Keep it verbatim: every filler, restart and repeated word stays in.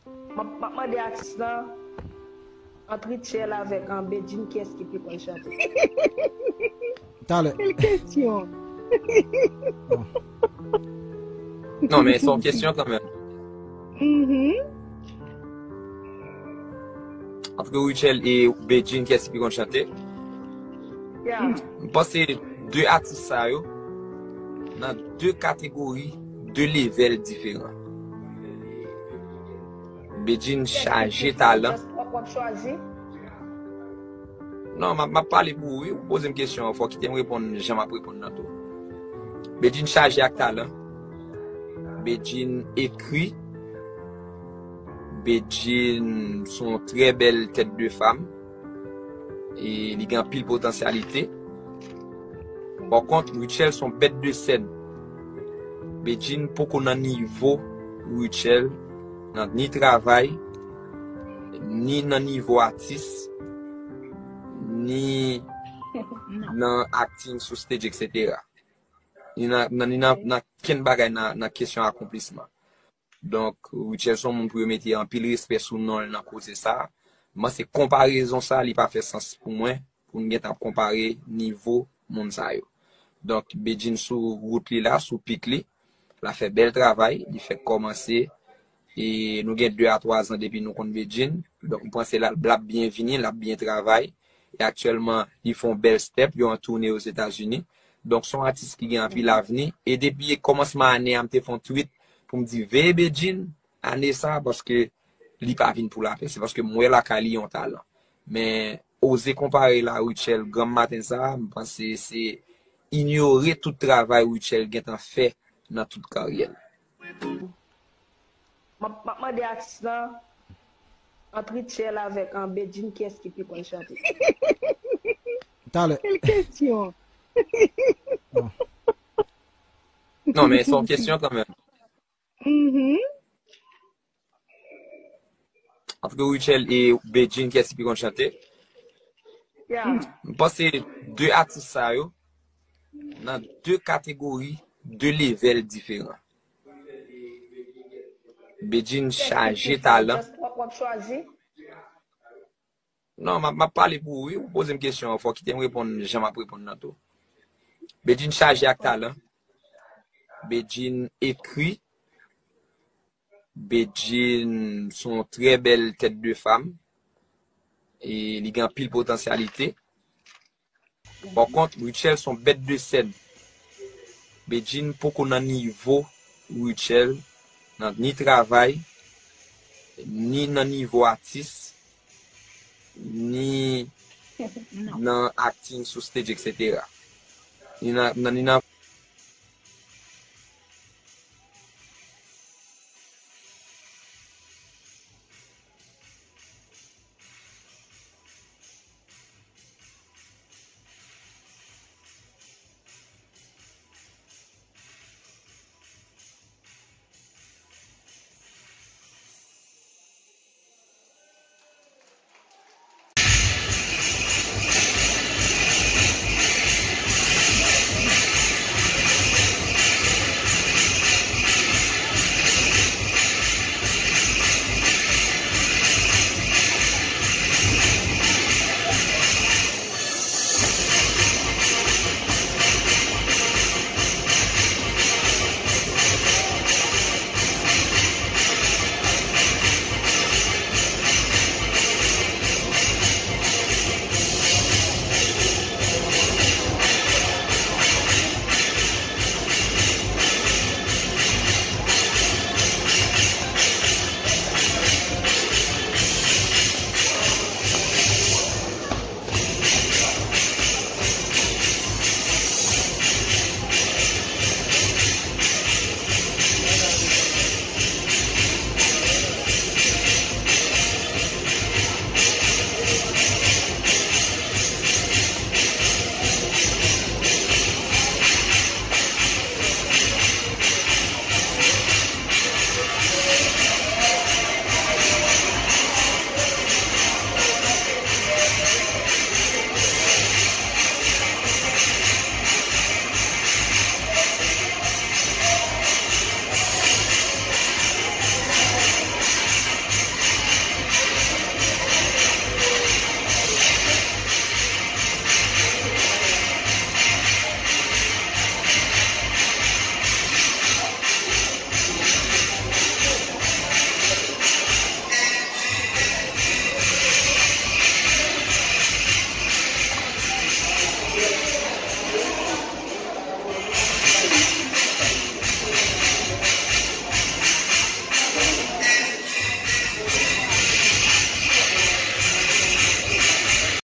M ap, m ap mande atis lan, ant Rutshelle avèk, an, Bedjine, kiyès ki pi konn chante? Talè. Quelle question? Non, men se yon kesyon kanmenm. Mhm. Ant Rutshelle e Bedjine, kiyès ki pi konn chante? Ya. M panse de atis sa yo nan de kategori, de level diferan. Bedjine chaje talan. Just w ap chwazi. Non, m ap, m ap pale pou ou, wi. Ou poze m kesyon an, fò kite m reponn jan m ap reponn nan tou. Bedjine chaje ak talan. Bedjine ekri. Bedjine se yon trè bèl tèt de fam. E li gen anpil potansyalite. Pòkont, Rutshelle se yon bèt de sèn. Bedjine poko nan nivo Rutshelle, nan ni travay, ni nan nivo atis, ni nan acting sou stage, et cetera. Ni nan, nan, ni nan, nan kenn bagay nan, nan kesyon akonplisman. Donk, Rutshelle se yon moun pou yo mete anpil respè sou non l nan koze sa. M panse konparezon sa, li pa fè sans pou mwen, pou n gentan ap konpare nivo moun sa yo. Donk, Bedjine sou wout li la, sou pik li, l ap fè bèl travay, li fèk kòmanse, e nou gen de a twa zan depi nou konn Bedjine. Donk, m panse l ap, l ap byen vini, l ap byen travay. E aktyèlman, li fè yon bèl step, yo an toune Ozetazini. Donk, se yon atis ki gen anpil avni. E depi kòmansman ane a, m te fè yon tweet pou m di, veye Bedjine ane sa, paske li pa vin pou lapè. Se paske m wè lakay li yon talan. Men, oze konpare l a Rutshelle granm maten sa, m panse se inyore tout travay Rutshelle gentan fè nan tout karyè l. M ap, m ap mande atis lan, ant Rutshelle avèk, an, Bedjine, kiyès ki pi konn chante? Talè. Quelle question? Non, men se yon kesyon kanmenm. Mhm. Ant Rutshelle e Bedjine, kiyès ki pi konn chante? Ya. M panse de atis sa yo nan de kategori, de level diferan. Bedjine chaje talan. Just w ap, w ap chwazi. Non, m ap, m ap pale pou ou, wi. Ou poze m kesyon an, fò kite m reponn jan m ap reponn nan tou. Bedjine chaje ak talan. Bedjine ekri. Bedjine se yon trè bèl tèt de fam. E li gen anpil potansyalite. Pòkont, Rutshelle se yon bèt de sèn. Bedjine poko nan nivo Rutshelle, nan ni travay, ni nan nivo atis, ni nan acting sou stage, et cetera. Ni nan, nan, ni nan